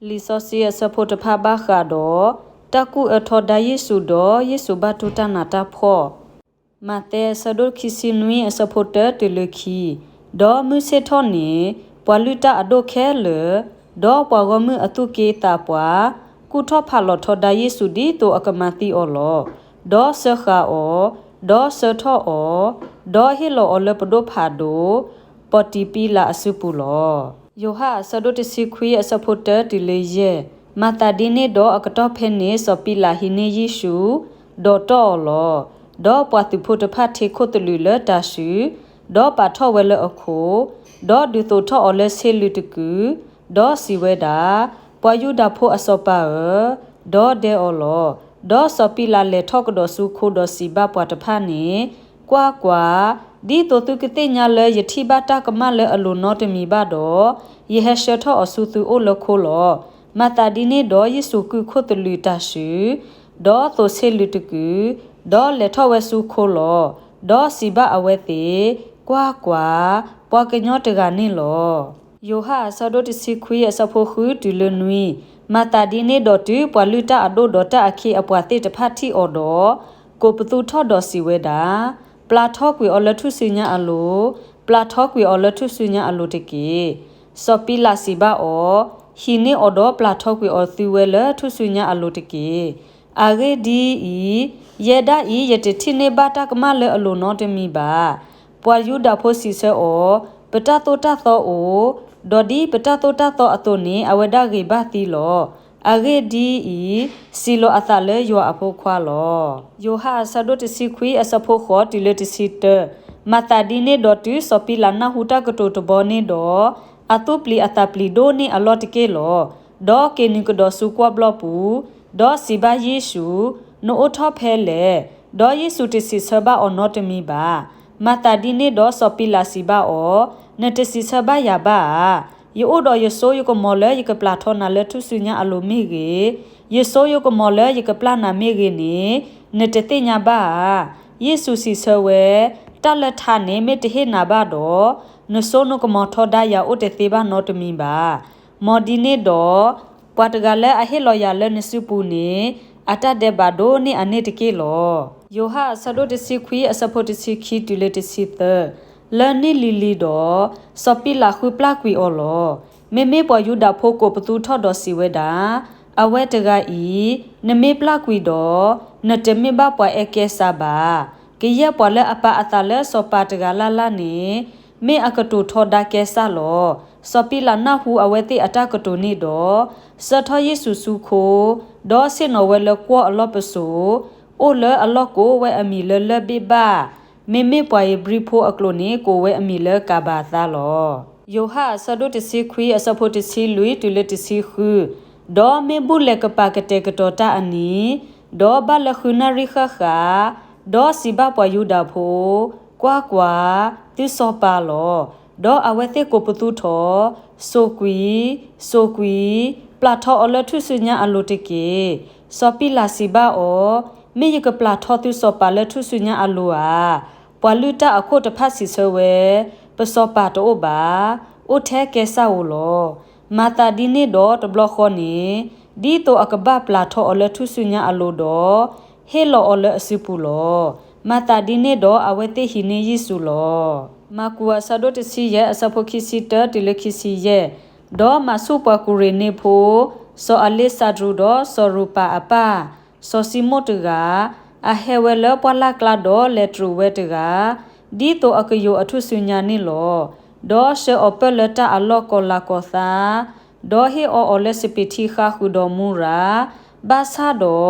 လံာ်စီဆှံအဆၢဖိတဖၣ်ဘၣ်ဃးဒီး တၢ်ကူၣ်အၢထီဒါယ့ၣ်ၡူးဒီးယ့ၣ်ၡူးဘၣ်တူၢ်တၢ်နးတၢ်ဖှီၣ်, မးသဲအဆၢဒိၣ်ခံဆံနွံအဆၢဖိတၢတုၤလၢခံ, ဒီးမုၢ်ဆ့ၣ်ထီၣ်န့ၣ် ပှၤလုၢ်တၢ်အဒိၣ်ခဲလၢာ်, ဒီးပှၤဂီၢ်မုၢ်အသူၣ်က့သးပှၢ်, ကူၣ်ထီၣ်ဖးလီၤထီဒါယ့ၣ်ၡူးဒ်သိးအကမၤသံအီၤလီၤ. ဒီးစၢဃာ်အီၤ, ဒီးဆှၢထီၣ်အီၤ, ဒီးဟ့ၣ်လီၤအီၤလၢပဒိၣ်ဖးဒိၣ် ပီၤတံၤပံလးအစုပူၤလီၤ. ယိၤဟၣ်အဆၢဒိၣ်တဆံခွံအဆၢဖိတၢတုၤလၢယဲၢ်, မၤသးဒ်န့ၣ်ဒီးအကတီၢ်ဖဲန့ၣ် စီၤပံလးဟံးန့ၢ်ယ့ၣ်ၡူး, ဒီးတီၢ်အီၤလီၤ. ဒီးပှၤသုးဖိတဖၣ်ထ့ခိၣ်သလုးလၢတၤၡူး, ဒီးပာ်ထီၣ်ဝဲလၢအခိၣ်, ဒီးဒုးသိးထီၣ်အီၤလၢဆ့လုးတကုာ်, ဒီးစံးဝဲဒၣ်, ပှၤယူဒၤဖိအစီၤပၤဧၢ, ဒီးဒဲအီၤလီၤ. ဒီးစီၤပံလးလဲၤထီၣ်ကဒီးဆူခိဒီးစံးဘၣ်ပှၤတဖၣ်န့ၣ်, ကွၢ်ကွၢ်, ဒ်သိးသုကသ့ၣ်ညါလၢယထံၣ်ဘၣ်တၢ်ကမၣ်လၢအလိၤနီတမံၤဘၣ်ဒီး, ယဟဲဆှၢထီၣ်အီၤဆူသုအိၣ်လၢခိလီၤ. မၤသးဒ်န့ၣ်ဒီးယ့ၣ်ၡူးကုၢ်ခိၣ်သလုးတၤၡူး, ဒီးသိးဆ့လုးတကုာ်, ဒီးလဲၤထီၣ်ဝဲဆူခိလီၤ. ဒီးစံးဘၣ်အဝဲသ့ၣ်, ကွၢ်ကွၢ်, ပှၤကညီတဂၤန့ၣ်လီၤ. ယိၤဟၣ်အဆၢဒိၣ်တဆံခွံအဆၢဖိဃုတုၤလၢနွံ, မၤသးဒ်န့ၣ်ဒီးတုၤပှၤလုၢ်တၢ်အဒိၣ်ဒီးတၢ်အခ့အပှၤသ့ၣ်တဖၣ်ထံၣ်အီၤဒီး, ကိးပသူထီၣ်ဒီးစံးဝဲဒၣ်, ပျၢ်ထီကွံာ်အီၤလၢထူၣ်စုညါအလိၤ, ပျၢ်ထီကွံာ်အီၤလၢထူၣ်စုညါအလိၤတက့ၢ်. စီၤပံလးစံးဘၣ်အီၤ, ဟံးန့ၢ်အီၤဒီးပျၢ်ထီကွံာ်အီၤသုဝဲလၢထူၣ်စုညါအလိၤတက့ၢ်. အဂ့ၢ်ဒ်အံၤ, ယဲဒၣ်အံၤယတထံၣ်န့ၢ်ဘၣ်တၢ်ကမၣ်လၢအလိၤနီတမံၤဘၣ်. ပှၤယူဒၤဖိစံးဆၢအီၤ, ပတၢ်သိၣ်တၢ်သီအိၣ်, ဒီးဒ်ပတၢ်သိၣ်တၢ်သီအသိးန့ၣ် အဝဲဒၣ်ဂ့ၤဘၣ်သံလီၤ. အဂ့ၢ်ဒ်အံၤ, စံးလီၤအသးလၢယွၤအဖိခွါလီၤ. ယိၤဟၣ်အဆၢဒိၣ်တဆံခွံအဆၢဖိဃိးတုၤလၢတဆံတၢ, မၤသးဒ်န့ၣ်ဒီးတုၤစီၤပံလးနၢ်ဟူတၢ်ကတိၤတဘီန့ၣ်ဒီး, အသူၣ်ပျံၤအသးပျံၤဒိၣ်န့ၢ်အလီၢ်တက့ၢ်လီၤ. ဒီးက့ၤနုာ်ကဒီးဆူကွီၢ်ဘျီၣ်ပူၤ, ဒီးစံးဘၣ်ယ့ၣ်ၡူး, နအိၣ်ထီၣ်ဖဲလဲၣ်. ဒီးယ့ၣ်ၡူးတစံးဆၢဘၣ်အီၤနီတမံၤဘၣ်. မၤသးဒ်န့ၣ်ဒီးစီၤပံလးစံးဘၣ်အီၤ, နတစံးဆၢဘၣ်ယၤဘၣ်ဧါ. ယအိၣ်ဒီးယစိယကမီၤလၢယကပျၢ်ထီနၤလၢထူၣ်စုညါအလိၤမ့ၢ်ဂ့ၤ, ယစိယကမီၤလၢယကပျၢ်နၤမ့ၢ်ဂ့ၤန့ၣ်, နတသ့ၣ်ညါဘၣ်ဧါ. ယ့ၣ်ၡူးစံးဆၢဝဲ, တၢ်လၢထါန့ၣ်မ့ၢ်တဟ့ၣ်နၤဘၣ်ဒီး, နစိနကမီၤထီဒါယၤအိၣ်တသ့ဘၣ်နီတမံၤဘၣ်. မ်ဒ်န့ၣ်ဒီး, ပှၤတဂၤလၢအဟ့ၣ်လီၤယၤလၢနစုပူၤန့ၣ်, အတၢ်ဒဲးဘးဒိၣ်န့ၢ်အန့ၣ်တက့ၢ်လီၤ. ယိၤဟၣ်အဆၢဒိၣ်တဆံခွံအဆၢဖိတဆံခံတုၤလၢတဆံသၢ, လၢနံၣ်လံၤလံၤဒီး, စီၤပံလးဃုပျၢ်ကွံာ်အီၤလီၤ. မ့မ့ၢ်ပှၤယူဒၤဖိကိးပသူထီၣ်ဒီးစံးဝဲဒၣ်, အဝဲတဂၤအံၤ, နမ့ၢ်ပျၢ်ကွံာ်ဒီး, နတမ့ၢ်ဘၣ်ပှၤအဲၣ်ကဲစၢ်ဘၣ်. ကယဲၢ်ပှၤလၢအပာ်အသးလၢစီၤပၤတဂၤလၢ်လၢ်န့ၣ်, မ့ၢ်အကတိၤထီဒါကဲစၢ်လီၤ. စီၤပံလးနၢ်ဟူအဝဲသ့ၣ်အတၢ်ကတိၤန့ၣ်ဒီး, ဆှၢထီၣ်ယ့ၣ်ၡူးဆူခိ, ဒီးဆ့ၣ်နီၤဝဲလၢကွီၢ်အလီၢ်ပစိာ်, အိၣ်လၢအလီၢ်ကိးဝဲအမံၤလၢလၢၢ်ဘ့ၣ်ဘၣ်, မ့မ့ၢ်ပှၤဧ့ၤဘြံၤဖိအကျိာ်န့ၣ် ကိးဝဲအမံၤလၢကၤဘၤသါလီၤ. ယိၤဟၣ်အဆၢဒိၣ်တဆံခွံအဆၢဖိတဆံလွံၢ်တုၤလၢတဆံဃု, ဒီးမ့ၢ်ဘူၣ်လဲၤကပာ်ကတဲာ်ကတီၤတၢ်အနံၤ, ဒီးဘၣ်လၢဃုနၣ်ရံၣ်ဃၣ်ဃၣ်, ဒီးစံးဘၣ်ပှၤယူဒၤဖိ, ကွၢ်ကွၢ်, သုစီၤပၤလီၤ. ဒီးအဝဲသ့ၣ်ကိးပသူထီၣ်, စိာ်ကွံာ်, စိာ်ကွံာ်, ပျၢ်ထီအီၤလၢထူၣ်စုညါအလိၤတက့ၢ်. စီၤပံလးစံးဘၣ်အီၤ, မ့ၢ်ယကပျၢ်ထီသုစီၤပၤလၢထူၣ်စုညါအလိၤဧါ. ပှၤလုၢ်တၢ်အခိၣ်တဖၣ်စံးဆၢဝဲ, ပစီၤပၤတအိၣ်ဘၣ်, အိၣ်ထဲကဲစၢ်ဧိၤလီၤ. မၤသးဒ်န့ၣ်ဒီးတဘျီဃီန့ၣ်, ဒ်သိးအကဘၣ်ပျၢ်ထီအီၤလၢထူၣ်စုညါအလိၤဒီး, ဟ့ၣ်လီၤအီၤလၢအစုပူၤလီၤ. မၤသးဒ်န့ၣ်ဒီးအဝဲသ့ၣ်ဟံးန့ၢ်ယ့ၣ်ၡူးလီၤ. မၢ်ကူးအဆၢဒိၣ်တဆံယဲၢ်အဆၢဖိခံဆံတၢတုၤလၢခံဆံယဲၢ်, ဒီးမၤဆူၣ်ပှၤကူၤရ့ၤန့ၣ်ဖိ, စီၤအလ့းစၤဒြူးဒီးစီၤရူၤပၤအပၢ်, စီၤစံမိၣ်တဂၤ, အဟဲဝဲလၢပှၢ်လၢ်ကျါဒီးလဲၤတြူာ်ဝဲတဂၤ, ဒ်သိးအကယိးအထူၣ်စုညါန့ၣ်လီၤ. ဒီးဆှၢအီၤပၢၢ်လၢတၢ်အလီၢ်ကီၤလၤကီၤသါ, ဒီးဟ့ၣ်အီၤအီၤလၢစပံးထံဃါဃုာ်ဒီးမူရၤ, ဘၣ်ဆၣ်ဒီး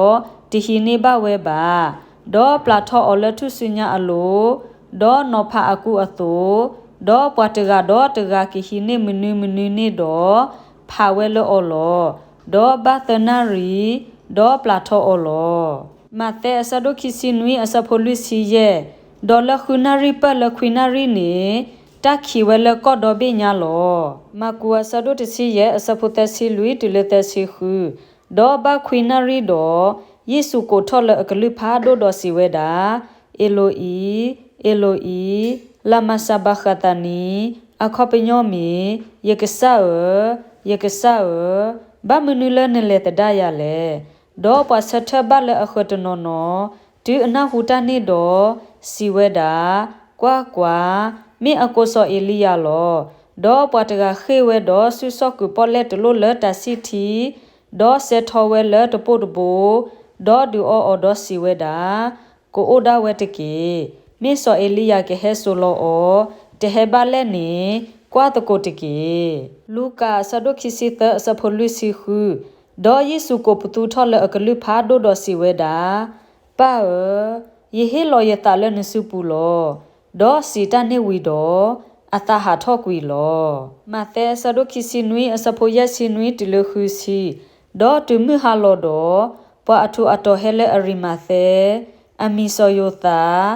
တဟံးန့ၢ်ဘၣ်ဝဲဘၣ်. ဒီးပျၢ်ထီအီၤလၢထူၣ်စုညါအလိၤ, ဒီးနီၤဖးအကူအသိး, ဒီးပှၤတဂၤဒီးတဂၤကဟံးန့ၢ်မနုၤမနုၤန့ၣ်ဒီး, ဖးဝဲလၢအီၤလီၤ. ဒီးဘၣ်သၢနၣ်ရံၣ်, ဒီးပျၢ်ထီအီၤလီၤ. မးသဲအဆၢဒိၣ်ခံဆံနွံအဆၢဖိလွံၢ်ဆံယဲၢ်, ဒီးလၢဃုနၣ်ရံၣ်ပၢၢ်လၢခွံနၣ်ရံၣ်န့ၣ်, တၢ်ခံးဝဲလၢကီၢ်ဒီဘ့ၣ်ညါလီၤ. မၢ်ကူးအဆၢဒိၣ်တဆံယဲၢ်အဆၢဖိသၢဆံလွံၢ်တုၤလၢသၢဆံဃု, ဒီးဘၣ်ခွံနၣ်ရံၣ်ဒီး, ယ့ၣ်ၡူးကိးထီၣ်လၢအကလုၢ်ဖးဒိၣ်ဒီးစံးဝဲဒၣ်, အ့လိၤအံၤ, အ့လိၤအံၤ, လၤမၤစၤဘၤဃးသးနံ, အခီပညီမ့ၢ်, ယကစၢ်ဧၢ, ယကစၢ်ဧၢ, ဘၣ်မနုၤလၢနလဲၤသဒၣ်ယၤလဲၣ်. ဒီးပှၤဆၢထၢၣ်ဘၣ်လၢအဃၢၤတနီၤနီၤ တုၤအနၢ်ဟူတၢ်န့ၣ်ဒီး, စံးဝဲဒၣ်, ကွၢ်ကွၢ်, မ့ၢ်အကိးစီၤအ့လံယၤလီၤ. ဒီးပှၤတဂၤဃ့ၢ်ဝဲဒီး စုၣ်စီၣ်ကုးပီၣ်လဲၣ်တလိၣ်လၢတၤဆံၣ်ထံ, ဒီးစဲးထီဝဲလၢတပိၢ်တဘိ, ဒီးဒုးအီအီၤဒီးစံးဝဲဒၣ်, ကအိၣ်ဒၣ်ဝဲတက့ၢ်. မ့ၢ်စီၤအ့လံယၤကဟဲစိာ်လီၤအီၤ, တဟဲဘၣ်လဲၣ်န့ၣ်, ကွၢ်သကိးတက့ၢ်. လူၤကၣ် အဆၢဒိၣ်ခံဆံသၢ အဆၢဖိလွံၢ်ဆံဃု, ဒီးယ့ၣ်ၡူးကိးပသူထီၣ်လၢအကလုၢ်ဖးဒိၣ်ဒီးစံးဝဲဒၣ်, ပၢ်ဧၢ, ယဟ့ၣ်လီၤယသးလၢနစုပူၤလီၤ. ဒီးစံးတၢ်န့ၣ်ဝံၤဒီး, အသးဟးထီၣ်ကွံာ်လီၤ. မးသဲ အဆၢဒိၣ်ခံဆံနွံ အဆၢဖိယဲၢ်ဆံနွံတုၤလၢဃုဆံ, ဒီးတုၤမုၢ်ဟါလီၤဒီး, ပှၤအထူးအတီၤဟဲလၢအရံးမးသဲ, အမံၤစီၤယိၤသး,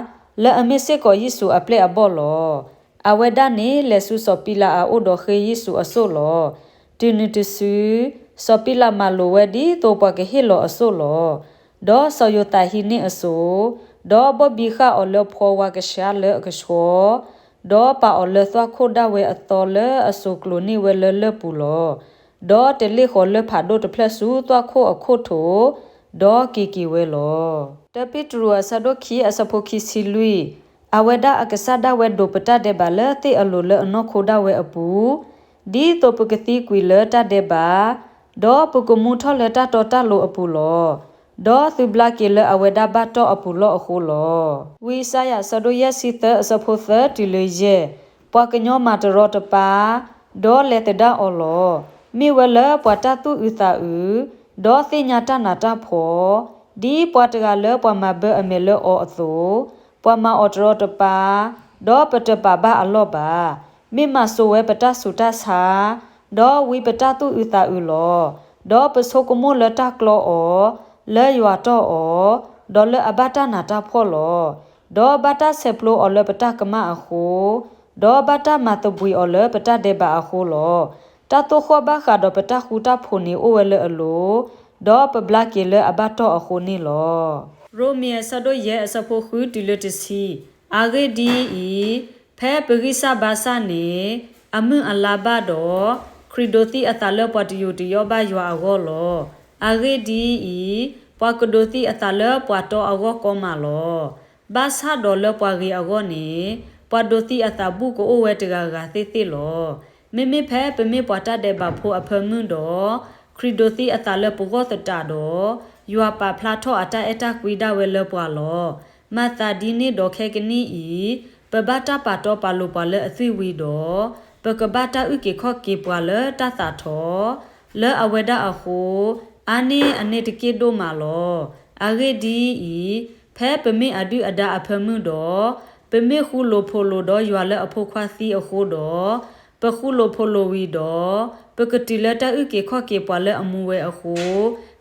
လၢအမ့ၢ်စ့ၢ်ကီးယ့ၣ်ၡူးအပျဲၢ်အဘီၣ်လီၤ. အဝဲဒၣ်န့ၣ်လဲၤဆူစီၤပံလးအအိၣ်ဒီးဃ့ယ့ၣ်ၡူးအစိၣ်လီၤ. တုၤနုၤတစု, စီၤပံလးမၤလိာ်ဝဲဒ်သိးပှၤကဟ့ၣ်လီၤအစိၣ်လီၤ. ဒီးစီၤယိၤသးဟံးန့ၢ်အစိၣ်, ဒီးဘီၣ်ဘံဃာ်အီၤလၢဖှီဝါကဆှါလၢအကဆှီ, ဒီးပာ်အီၤလၢသွၣ်ခိၣ်ဒၣ်ဝဲအသီလၢအစိာ်ကျိၤန့ၢ်ဝဲလၢလၢၢ်ပူၤလီၤ. ဒီးတလ့ၣ်ဃီၤလၢဖးဒိၣ်တဖျၢၣ်ဆူသွၣ်ခိၣ်အခိၣ်ထိး, ဒီးက့ၤက့ၤဝဲလီၤ. တၢပ့းတရူး အဆၢဒိၣ်ခံ အဆၢဖိခံဆံလွံၢ်, အဝဲဒၣ်အကစၢ်ဒၣ်ဝဲဒိးပတၢ်ဒဲးဘးလၢသ့ၣ်အလိၤလၢအနီၢ်ခိဒၣ်ဝဲအပူၤ, ဒ်သိးပကသံကွံာ်လၢတၢ်ဒဲးဘး, ဒီးပကမူထီၣ်လၢတၢ်တီတၢ်လိၤအပူၤလီၤ. ဒီးသုဘျါက့ၤလၢအဝဲဒၣ်ဘၣ်တီၢ်အပူၤလီၢ်အဃိလီၤ. ဝံယၡါယၤ အဆၢဒိၣ်ယဲၢ်ဆံသၢ အဆၢဖိသၢတုၤလၢယဲၢ်, ပှၤကညီမၤတရီတပါ, ဒီးလဲၤသဒၣ်အီၤလီၤ. မ့ၢ်ဝဲလၢပှၤတၢ်သူၣ်အုးသးအုး, ဒီးသ့ၣ်ညါတၢ်နးတၢ်ဖှီၣ်, ဒ်ပှၤတဂၤလၢပှၤမၤဘၢအမဲာ်လၢအီၤအသိး, ပှၤမၤအီၤတရီတပါ, ဒီးပတပာ်ဘၣ်အလီၢ်ဘၣ်. မ့ၢ်မၤစိာ်ဝဲပတၢ်ဆူးတၢ်ဆါ, ဒီးဝံပတၢ်သူၣ်အုးသးအုးလီၤ. ဒီးပဆိကမိၣ်လၢတၢ်ကျီအီၤ, လၢယွၤတီၢ်အီၤ, ဒီးလၢအဘၣ်တၢ်နးတၢ်ဖှီၣ်လီၤ. ဒီးဘၣ်တၢ်ဆဲးဖျိအီၤလၢပတၢ်ကမၣ်အဃိ, ဒီးဘၣ်တၢ်မၤသဘှံးအီၤလၢပတၢ်ဒဲးဘးအဃိလီၤ. တၢ်သိၣ်ဃီၣ်ဘၣ်ဃးဒီးပတၢ်ဃူတၢ်ဖိးန့ၣ်အိၣ်ဝဲလၢအလိၤ, ဒီးပဘျါက့ၤလၢအဘၣ်တီၢ်အဃိန့ၣ်လီၤ. ရိမ့ၤ အဆၢဒိၣ်ယဲၢ် အဆၢဖိဃုတုၤလၢတဆံ, အဂ့ၢ်ဒ်အံၤ, ဖဲပဂံၢ်စၢ်ဘါစၢ်န့ၣ်, အမုၢ်အလါဘၣ်ဒီး, ခရံာ်ဒိးသံအသးလၢပှၤတယိာ်တယီဘၣ်ယွၤအဂီၢ်လီၤ. အဂ့ၢ်ဒ်အံၤ, ပှၤကဒိးသံအသးလၢပှၤတီအဂီၢ်ကီမးလီၤ. ဘၣ်ဆၣ်ဒီးလၢပှၤဂ့ၤအဂီၢ်န့ၣ်, ပှၤဒိးသံအသးဘူၣ်ကအိၣ်ဝဲတဂၤဂၤသ့ၣ်သ့ၣ်လီၤ. မ့မ့ၢ်ဖဲပမ့ၢ်ပှၤတၢ်ဒဲးဘးဖိအဖၢမုၢ်ဒီး, ခရံာ်ဒိးသံအသးလၢပဂီၢ်သတးဒီး, ယွၤပာ်ဖျါထီၣ်အတၢ်အဲၣ်တၢ်ကွံဒၣ်ဝဲလၢပှၤလီၤ. မၤသးဒ်န့ၣ်ဒီးခဲကနံၣ်အံၤ, ပဘၣ်တၢ်ပာ်တီပာ်လိၤပှၤလၢအသွံၣ်ဝံၤဒီး, ပကဘၣ်တၢ်အုၣ်က့ၤခီၣ်က့ၤပှၤလၢတၢ်သးထီၣ်, လၢအဝဲဒၣ်အဃိ, အါန့ၢ်အန့ၣ်တက့ၢ်ဒိၣ်မးလီၤ. အဂ့ၢ်ဒ်အံၤ, ဖဲပမ့ၢ်အဒုၣ်အဒါအဖၢမုၢ်ဒီး, ပမ့ၢ်ဃူလိာ်ဖိးလိာ်ဒီးယွၤလၢအဖိခွါသံအဃိဒီး, ပဃူလိာ်ဖိးလိာ်ဝံၤဒီး, ပကတုၤလၢတၢ်အုၣ်က့ၤခီၣ်က့ၤပှၤလၢအမူဝဲအဃိ,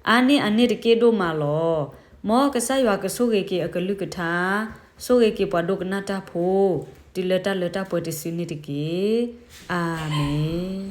အါန့ၢ်အန့ၣ်တက့ၢ်ဒိၣ်မးလီၤ. မ်ကစၢ်ယွၤကဆိၣ်ဂ့ၤက့ၤအကလုၢ်ကထါ, ဆိၣ်ဂ့ၤက့ၤပှၤဒိကနၣ်တၢ်ဖိ, တုၤလၢတၢ်လၢတၢ်ပှဲၤတစုန့ၣ်တက့ၢ်. အၤမ့ၣ်.